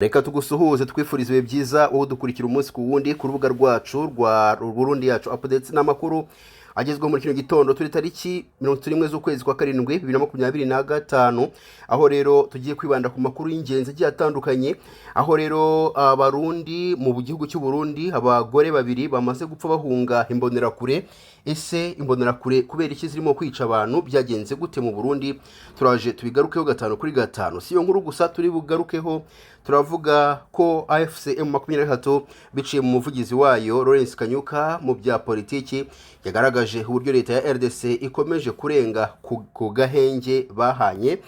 Reka tugusuhuze, twifuriza ibihe byiza wowe udukurikira umunsi ku wundi ku rubuga rwacu rwa Burundi Yacu Updates. N'amakuru agezweho muri kino gitondo, turi tariki 31 z'ukwezi kwa karindwi 2025, aho rero tugiye kwibanda ku makuru y'ingenzi agiye atandukanye. Aho rero Abarundi mu gihugu cy'u Burundi, abagore babiri bamaze gupfa bahunga imbonerakure. Ese imbonerakure kubera iki zirimo kwica abantu? Byagenze gute mu Burundi? Turaje tubigarukeho gatanu kuri gatanu. Si iyo nkuru gusa turi bugarukeho, turavuga ko AFC M23 biciye mu muvugizi wayo Lawrence Kanyuka mu bya politiki yagaragaje uburyo leta ya RDC ikomeje kurenga ku gahenge bahanye.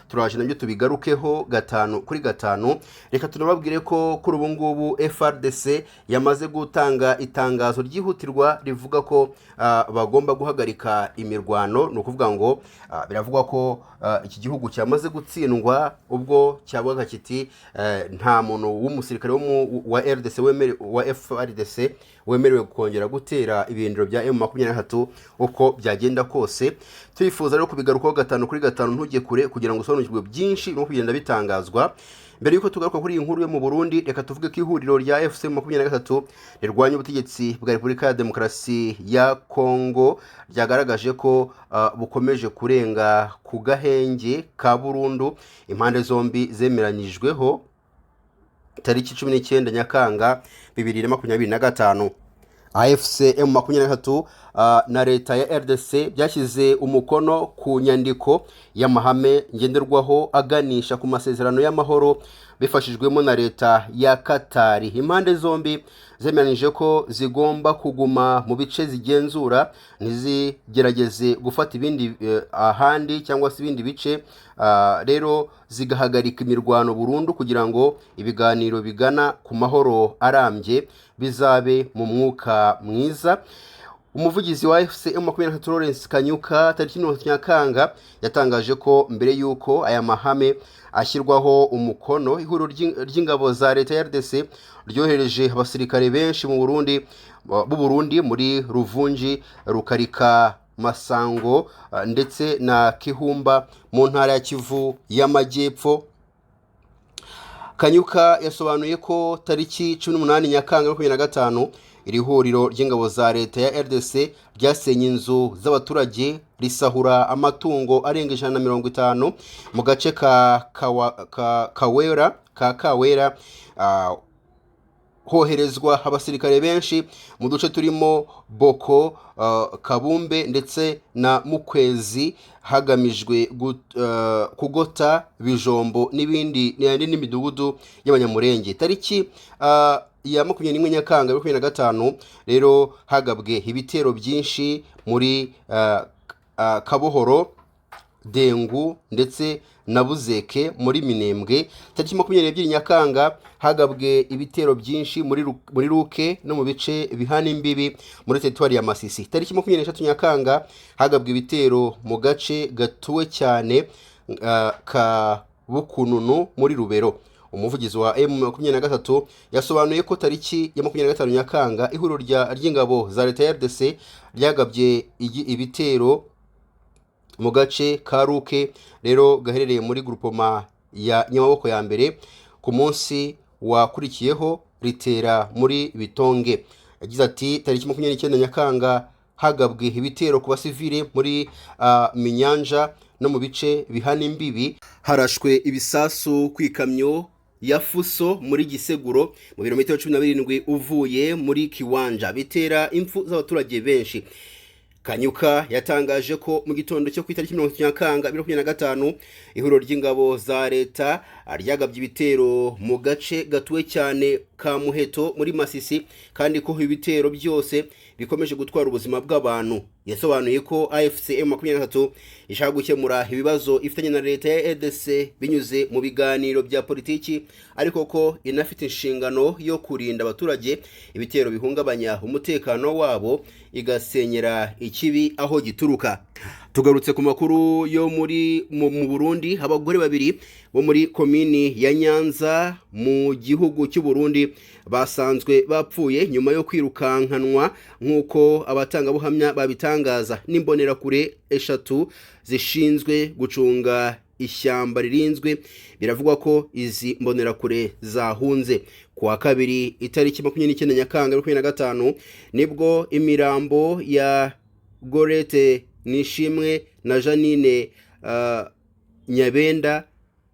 Turaje nabyo tubigarukeho gatanu kuri gatanu. Reka tunababwire ko kuri ubu ngubu FARDC yamaze gutanga itangazo ryihutirwa rivuga ko bagomba guhagarika imirwano. Ni ukuvuga ngo biravugwa ko iki gihugu cyamaze gutsindwa, ubwo cyavugaga kiti nta muntu w'umusirikare wa RDC wa FARDC wemerewe kongera gutera ibirindiro bya M23 uko byagenda kose. Turifuza rero kubigarukaho gatanu kuri gatanu. Ntujye kure kugira ngo usobanukirwe byinshi no kugenda bitangazwa. Mbere y'uko tugaruka kuri iyi nkuru yo mu Burundi, reka tuvuge ko ihuriro rya AFC 23 rirwanya ubutegetsi bwa Repubulika ya Demokarasi ya Kongo ryagaragaje ko bukomeje kurenga ku gahenge ka burundu impande zombi zemeranyijweho tariki 19 Nyakanga 2025. AFC M23 na leta ya RDC byashyize umukono ku nyandiko y'amahame ngenderwaho aganisha ku masezerano y'amahoro bifashijwemo na leta ya Katari. Impande zombi zemeranyije ko zigomba kuguma mu bice zigenzura, ntizigerageze gufata ibindi ahandi cyangwa se ibindi bice, rero zigahagarika imirwano burundu kugira ngo ibiganiro bigana ku mahoro arambye bizabe mu mwuka mwiza. Umuvugizi wa AFC M23 Lawrence Kanyuka tariki 30 Nyakanga yatangaje ko mbere y'uko aya mahame ashyirwaho umukono, ihuriro ry'ingabo za leta ya RDC ryohereje abasirikare benshi mu Burundi b'u Burundi muri Ruvungi, Rukarika, Masango ndetse na Kihumba mu ntara ya Kivu y'Amajyepfo. Kanyuka yasobanuye ko tariki 18 Nyakanga 25 iri huriro ry'ingabo za leta ya RDC ryasenye inzu z'abaturage, risahura amatungo arenga 150 mu gace ka Kawera ka Kawera, hoherezwa abasirikare benshi mu duce turimo Boko, Kabumbe ndetse na Mukwezi, hagamijwe kugota Bijombo n'ibindi n'imidugudu y'Abanyamurenge. Tariki ya 21 Nyakanga 2025 rero hagabwe ibitero byinshi muri Kabohoro, Dengu ndetse na Buzeke muri Minembwe. Tariki 22 Nyakanga hagabwe ibitero byinshi muri Ruke no mu bice bihana imbibi muri teritwari ya Masisi. Tariki 23 Nyakanga hagabwe ibitero mu gace gatuwe cyane ka Bukununu muri Rubero. Umuvugizi wa M23 yasobanuye ko tariki ya 25 Nyakanga ihuriro ry'ingabo za leta ya RDC ryagabye ibitero mu gace ka Ruke rero gaherereye muri grupoma ya Nyamaboko ya mbere, ku munsi wakurikiyeho ritera muri Bitonge. Yagize ati: "Tariki 29 Nyakanga hagabwe ibitero ku basivile muri Minyanja no mu bice bihana imbibi, harashwe ibisasu ku ikamyo ya Fuso muri Giseguro, mu birometero 17 uvuye muri Kiwanja, bitera impfu z'abaturage benshi." Kanyuka yatangaje ko mu gitondo cyo ku itariki 30 Nyakanga 2025 ihuriro ry'ingabo za leta ryagabye ibitero mu gace gatuwe cyane ka Muheto muri Masisi, kandi ko ibitero byose bikomeje gutwara ubuzima bw'abantu. Yasobanuye ko AFC M23 ishaka gukemura ibibazo ifitanye na leta ya RDC binyuze mu biganiro bya politiki, ariko ko inafite inshingano yo kurinda abaturage ibitero bihungabanya umutekano wabo, igasenyera ikibi aho gituruka. Tugarutse ku makuru yo mu Burundi, abagore babiri bo muri komini ya Nyanza mu gihugu cy'u Burundi basanzwe bapfuye nyuma yo kwirukankanwa, nk'uko abatangabuhamya babitangaza, n'imbonerakure eshatu zishinzwe gucunga ishyamba ririnzwe. Biravugwa ko izi mbonerakure zahunze. Ku wa kabiri itariki 29 Nyakanga 2025 nibwo imirambo ya Gorete Nishimwe na Janine Nyabenda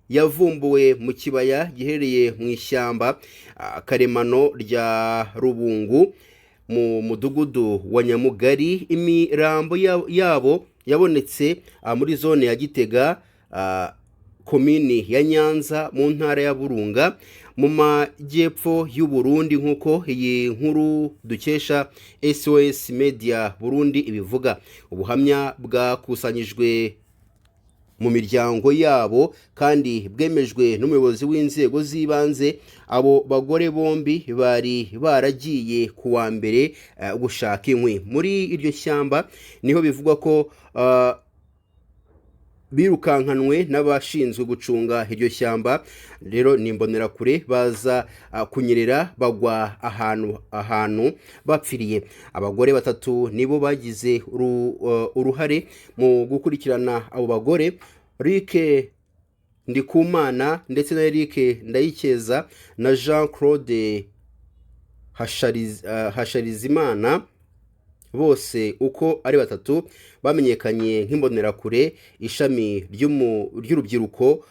yavumbuwe mu kibaya giherereye mu ishyamba karemano rya Rubungu mu mudugudu wa Nyamugari. Imirambo yabo yabonetse muri zone ya Gitega, komini ya Nyanza, mu ntara ya Burunga, mu majyepfo y'u Burundi, nk'uko iyi nkuru dukesha SOS Media Burundi ibivuga. Ubuhamya bwakusanyijwe mu miryango yabo kandi bwemejwe n'umuyobozi w'inzego z'ibanze. Abo bagore bombi bari baragiye ku wa mbere gushaka inkwi muri iryo shyamba, niho bivugwa ko birukankanwe n'abashinzwe gucunga iryo shyamba. Rero ni imbonerakure, baza kunyerera bagwa ahantu bapfiriye. Abagore batatu nibo bagize uruhare mu gukurikirana abo bagore: Rike Ndikumana ndetse na Eric Ndayikeza na Jean Claude Hasharizimana. Bose uko ari batatu bamenyekanye nk'imbonerakure, ishami ry'urubyiruko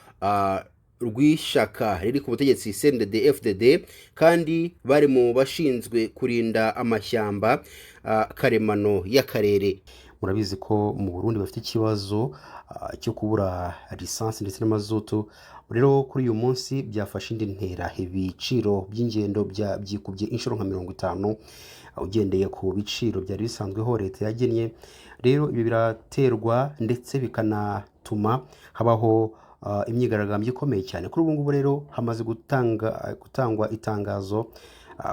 rw'ishyaka riri ku butegetsi CNDD FDD, kandi bari mu bashinzwe kurinda amashyamba karemano y'akarere. Murabizi ko mu Burundi bafite ikibazo cyo kubura lisansi ndetse n'amazutu. Rero kuri uyu munsi byafashe indi ntera, ibiciro by'ingendo byikubye inshuro nka 50 ugendeye ku biciro byari bisanzweho leta yagennye. Rero ibi biraterwa ndetse bikanatuma habaho imyigaragambyo ikomeye cyane. Kuri ubu ngubu rero hamaze gutangwa itangazo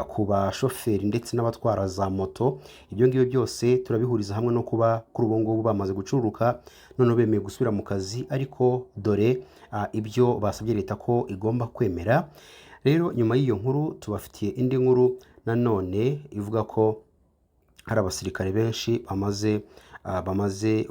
ku bashoferi ndetse n'abatwara za moto. Ibyo ngibyo byose turabihuriza hamwe no kuba kuri ubu ngubu bamaze gucururuka, noneho bemeye gusubira mu kazi, ariko dore ibyo basabye leta ko igomba kwemera. Rero nyuma y'iyo nkuru tubafitiye indi nkuru nanone ivuga ko hari abasirikare benshi bamaze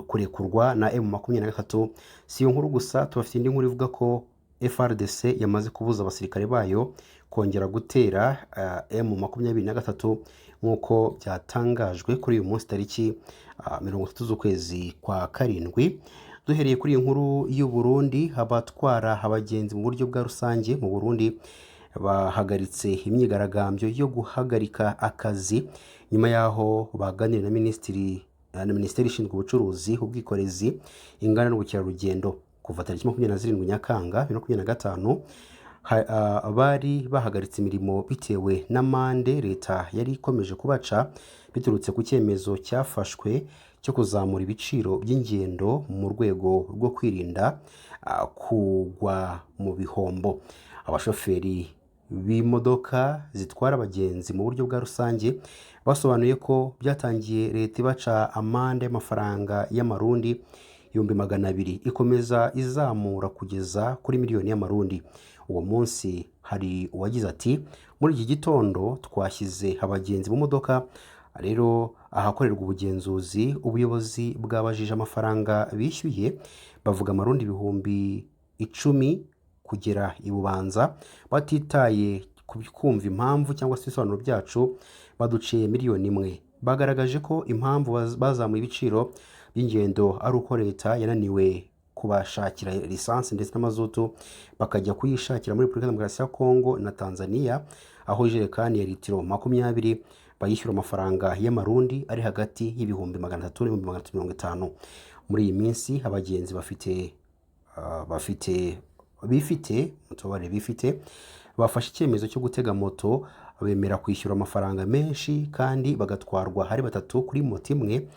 kurekurwa na M23. Si iyo nkuru gusa, tubafitiye indi nkuru ivuga ko FARDC yamaze kubuza abasirikare bayo kongera gutera M23, nk'uko byatangajwe kuri uyu munsi tariki 30 z'ukwezi kwa karindwi. Duhereye kuri iyi nkuru y'u Burundi, abatwara abagenzi mu buryo bwa rusange mu Burundi bahagaritse imyigaragambyo yo guhagarika akazi nyuma y'aho baganiriye na minisiteri ishinzwe ubucuruzi, ubwikorezi, inganda n'ubukerarugendo. Kuva tariki 27 Nyakanga 2025 bari bahagaritse imirimo bitewe n'amande leta yari ikomeje kubaca biturutse ku cyemezo cyafashwe cyo kuzamura ibiciro by'ingendo mu rwego rwo kwirinda kugwa mu bihombo. Abashoferi b'imodoka zitwara abagenzi mu buryo bwa rusange basobanuye ko byatangiye leta ibaca amande y'amafaranga y'amarundi 200,000, ikomeza izamura kugeza kuri miliyoni y'amarundi. Uwo munsi hari uwagize ati: "Muri iki gitondo twashyize abagenzi mu modoka, rero ahakorerwa ubugenzuzi ubuyobozi bwabajije amafaranga bishyuye, bavuga amarundi 10,000 kugera i Bubanza. Batitaye ku kumva impamvu cyangwa se ibisobanuro byacu, baduciye miliyoni 1." Bagaragaje ko impamvu bazamuye ibiciro by'ingendo ari uko leta yananiwe kubashakira lisansi ndetse n'amazutu, bakajya kuyishakira muri Repubulika Demokarasi ya Kongo na Tanzania, aho ijerekani ya litiro 20 bayishyura amafaranga y'amarundi ari hagati y'300,000 n'350,000. Muri iyi minsi abagenzi bafite bifite mutubare bifite bafashe icyemezo cyo gutega moto, bemera kwishyura amafaranga menshi kandi bagatwarwa hari batatu kuri moto imwe,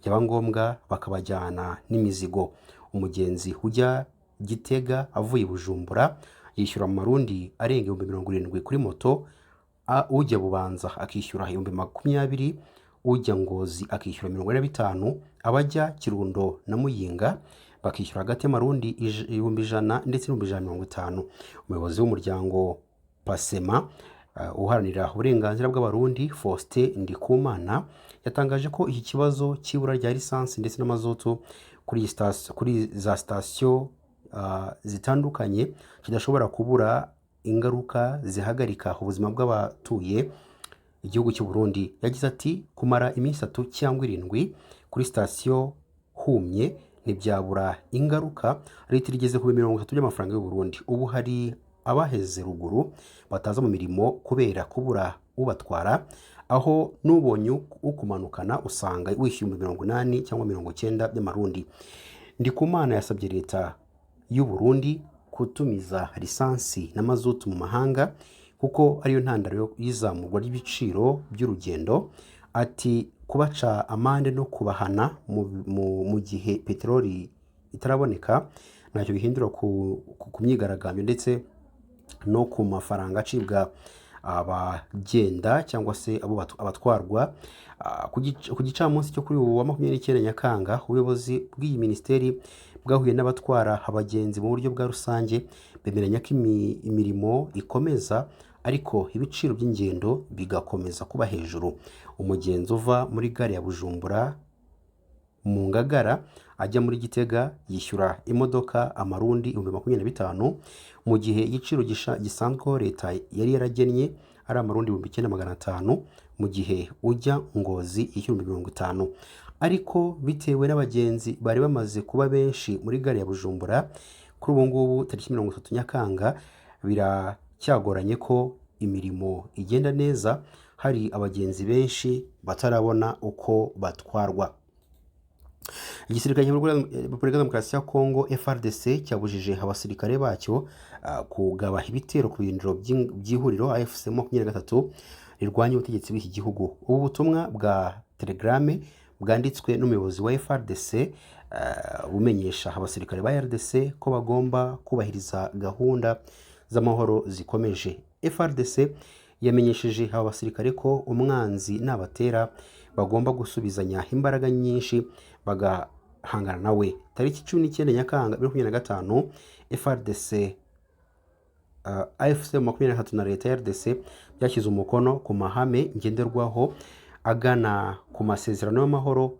byaba ngombwa bakabajyana n'imizigo. Umugenzi ujya Gitega avuye i Bujumbura yishyura amarundi arenga 70,000 kuri moto, ujya Bubanza akishyura 20,000, ujya Ngozi akishyura 45,000, abajya Kirundo na Muyinga bakishyura hagati y'amarundi 100,000 ndetse n'150,000. Umuyobozi w'umuryango Pasema uharanira uburenganzira bw'Abarundi, Faustin Ndikumana, yatangaje ko iki kibazo cy'ibura rya lisansi ndetse n'amazutu kuri iyi sitasiyo, kuri za sitasiyo zitandukanye kidashobora kubura ingaruka zihagarika ubuzima bw'abatuye igihugu cy'u Burundi. Yagize ati kumara iminsi 3 cyangwa 7 kuri sitasiyo humye ntibyabura ingaruka. Litiro igeze ku 30 by'amafaranga y'u Burundi. Ubu hari abaheze ruguru bataza mu mirimo kubera kubura ubatwara, aho n'ubonye ukumanukana usanga wishyuye 80 cyangwa 90 by'amarundi. Ndikumana yasabye leta y'u Burundi kutumiza lisansi na mazutu mu mahanga kuko ariyo ntandaro y'izamurwa ry'ibiciro by'urugendo. Ati kubaca amande no kubahana mu gihe peteroli itaraboneka ntacyo bihindura ku myigaragambyo ndetse no ku mafaranga acibwa abagenda cyangwa se abo abatwarwa. Ku gicamunsi cyo kuri ubu wa 29 Nyakanga, ubuyobozi bw'iyi minisiteri bwahuye n'abatwara abagenzi mu buryo bwa rusange, bemeranya ko imirimo ikomeza ariko ibiciro by'ingendo bigakomeza kuba hejuru. Umugenzi uva muri gare ya Bujumbura mu Ngagara ajya muri Gitega yishyura imodoka amarundi 25,000, mu gihe igiciro gisanzweho leta yari yaragennye ari amarundi 9,500, mu gihe ujya Ngozi yishyura 50,000. Ariko bitewe n'abagenzi bari bamaze kuba benshi muri gare ya Bujumbura, kuri ubu ngubu tariki 30 Nyakanga biracyagoranye ko imirimo igenda neza, hari abagenzi benshi batarabona uko batwarwa. Igisirikare cya Repubulika Demokarasi ya Kongo FARDC cyabujije abasirikare bacyo kugaba ibitero ku birindiro by'ihuriro AFC 23 rirwanya ubutegetsi bw'iki gihugu. Ubu butumwa bwa Telegram bwanditswe n'umuyobozi wa FARDC bumenyesha abasirikare ba RDC ko bagomba kubahiriza gahunda z'amahoro zikomeje. FARDC yamenyesheje aba basirikare ko umwanzi nabatera bagomba gusubizanya imbaraga nyinshi bagahangana nawe. Tariki 19 Nyakanga 2025, FARDC, AFC 23 na leta ya RDC byashyize umukono ku mahame ngenderwaho agana ku masezerano y'amahoro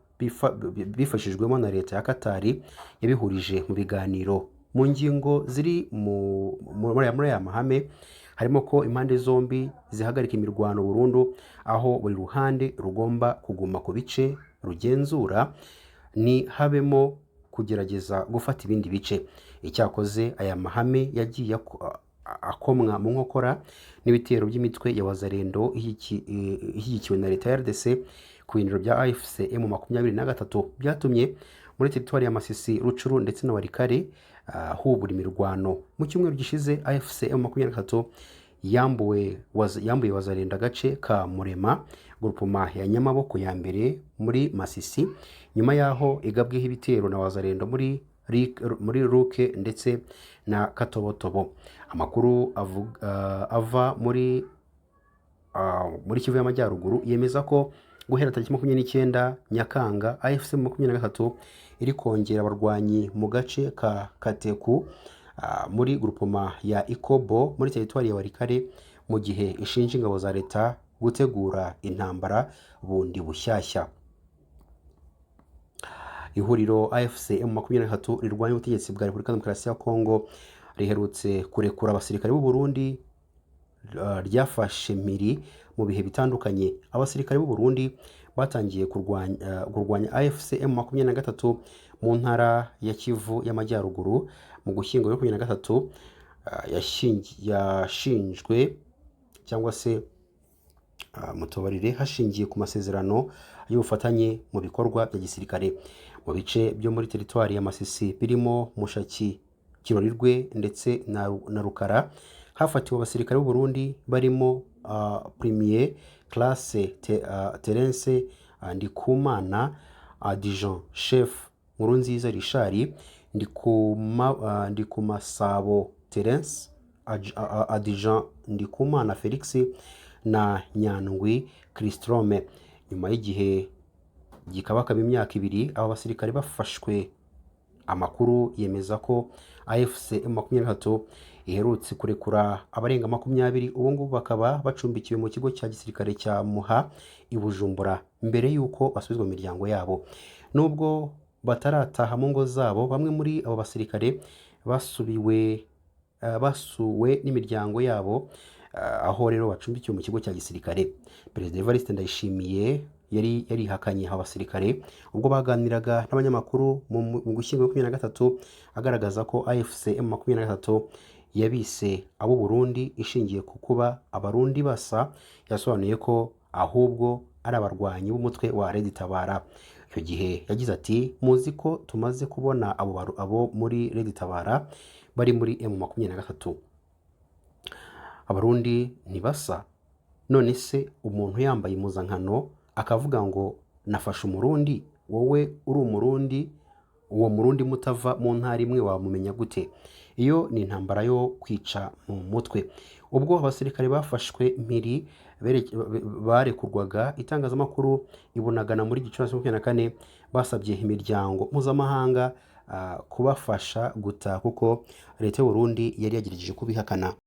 bifashijwemo na leta ya Katari yabihurije mu biganiro. Mu ngingo ziri muri aya mahame harimo ko impande zombi zihagarika imirwano burundu, aho buri ruhande rugomba kuguma ku bice rugenzura, ni habemo kugerageza gufata ibindi bice. Icyakoze aya mahame yagiye akomwa mu nkokora n'ibitero by'imitwe ya Wazalendo ishyigikiwe na leta ya RDC ku birindiro bya AFC M23, byatumye muri teritwari ya Masisi, Rucuru ndetse na Walikale hubura imirwano. Mu cyumweru gishize AFC M23 yambuye Wazalendo agace ka Murema, grupoma ya Nyamaboko ya mbere muri Masisi, nyuma yaho igabweho ibitero na Wazalendo muri Ruke ndetse na Katobotobo. Amakuru ava muri Kivu y'Amajyaruguru yemeza ko guhera tariki 29 Nyakanga AFC 23 iri kongera abarwanyi mu gace ka Kateku muri grupoma ya Ikobo muri teritwari ya Walikale, mu gihe ishinja ingabo za leta gutegura intambara bundi bushyashya. Ihuriro AFC M23 rirwanya ubutegetsi bwa Repubulika Demokarasi ya Kongo riherutse kurekura abasirikare b'u Burundi ryafashe mpiri mu bihe bitandukanye. Abasirikare b'u Burundi batangiye kurwanya AFC M23 mu ntara ya Kivu y'Amajyaruguru mu Gushyingo 2023, yashinjwe cyangwa se mutubarire hashingiye ku masezerano y'ubufatanye mu bikorwa bya gisirikare mu bice byo muri teritwari ya Masisi birimo Mushaki, Kirorirwe ndetse na Rukara. Hafatiwe abasirikare b'u Burundi barimo Premier Classe Terence Ndikumana, Adjudant Chef Nkurunziza Richard, Ndikumasabo Terence, Adjudant Ndikumana Felix na Nyandwi Christrome. Nyuma y'igihe gikabakaba imyaka 2 aba basirikare bafashwe, amakuru yemeza ko AFC M23 iherutse kurekura abarenga 20, ubu ngubu bakaba bacumbikiwe mu kigo cya gisirikare cya Muha i Bujumbura mbere y'uko basubizwa mu miryango yabo. Nubwo batarataha mu ngo zabo, bamwe muri abo basirikare basubiwe basuwe n'imiryango yabo, aho rero bacumbikiwe mu kigo cya gisirikare. Perezida Evariste Ndayishimiye yari yarihakanye aba basirikare ubwo baganiraga n'abanyamakuru mu Gushyingo 23, agaragaza ko AFC M23 yabise abo Burundi ishingiye ku kuba Abarundi basa. Yasobanuye ko ahubwo ari abarwanyi b'umutwe wa Red Tabara. Icyo gihe yagize ati: "Muzi ko tumaze kubona abo muri Red Tabara bari muri M23. Abarundi ntibasa. None se umuntu yambaye impuzankano akavuga ngo nafashe Umurundi, wowe uri Umurundi, uwo Murundi mutava mu ntara imwe, wamumenya gute? Iyo ni intambara yo kwica mu mutwe." Ubwo abasirikare bafashwe mpiri barekurwaga, itangazamakuru ibunagana muri Gicurasi 24 basabye imiryango mpuzamahanga kubafasha gutaha, kuko leta y'u Burundi yari yagerageje kubihakana.